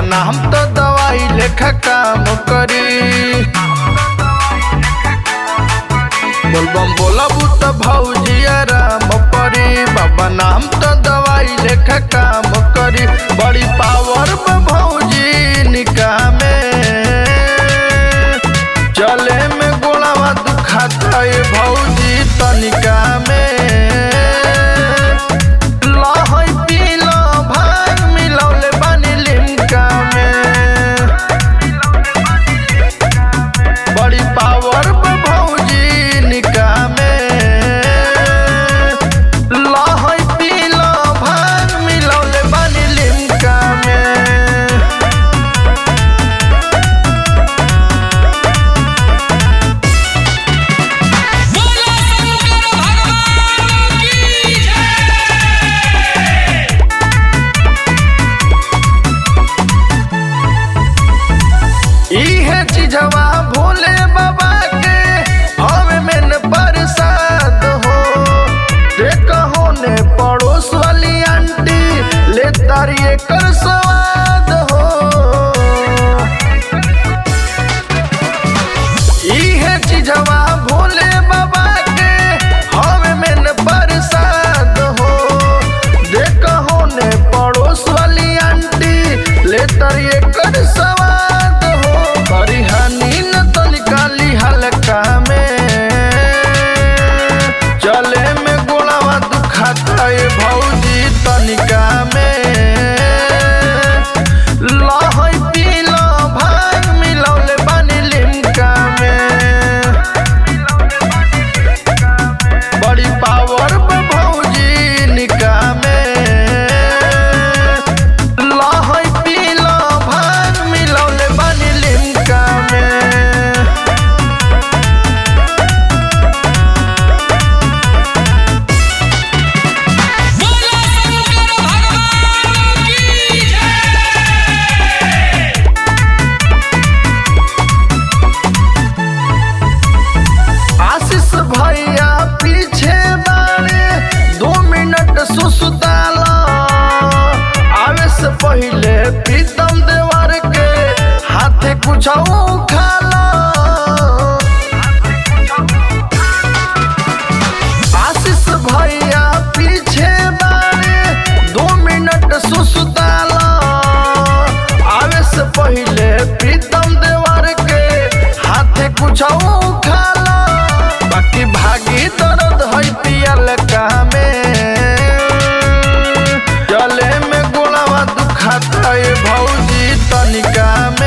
नाम तो दवाई लेखा काम करी। बोलबम बोलबू तो भौजी आराम परी, बाबा नाम तो दवाई लेखा काम करी। बड़ी पावर बा भौजी निकाह में, चले में गोलावा दुखाता ये भौजी तनिका में। लहई पीला भांग मिलौले बानी लिमका में, बड़ी पावर बा भौजी निकाह में। लहई पीला भांग मिलौले बानी लिमका में। बोलो शंकर भगवान की जय। इहे चीजवा भोले बाबा के हवे में प्रसाद हो। देखो ने पड़ोस वाली आंटी ले तारी एकर स्वाद हो। इहे चीजवा भोले बाबा के हवे में प्रसाद हो। देखो ने पड़ोस वाली आंटी ले तारी एकर स्वाद हो। करी हानि न तनिका हल्का में, चले में गोलावा दुखाता ये भौजी तनिका में। लहई पीला भांग मिलौले बानी लिमका में, बड़ी पावर बा भौजी निकाह में। लहई पीला भांग मिलौले बानी लिमका में। बोलो शंकर भगवान की जय। आशीष भैया पीछे बाड़े 2 मिनट सुसुताला, आवे से पहले प्रीतम देवर के हाथे कुछ खाला। आशीष भैया पीछे बाड़े 2 मिनट सुसुताला, आवे से पहले प्रीतम देवर के हाथे कुछ खाला। बाकी भागी दर्द है पियल कामे, चले में गोलावा दुखाता ये भौजी तनिका में।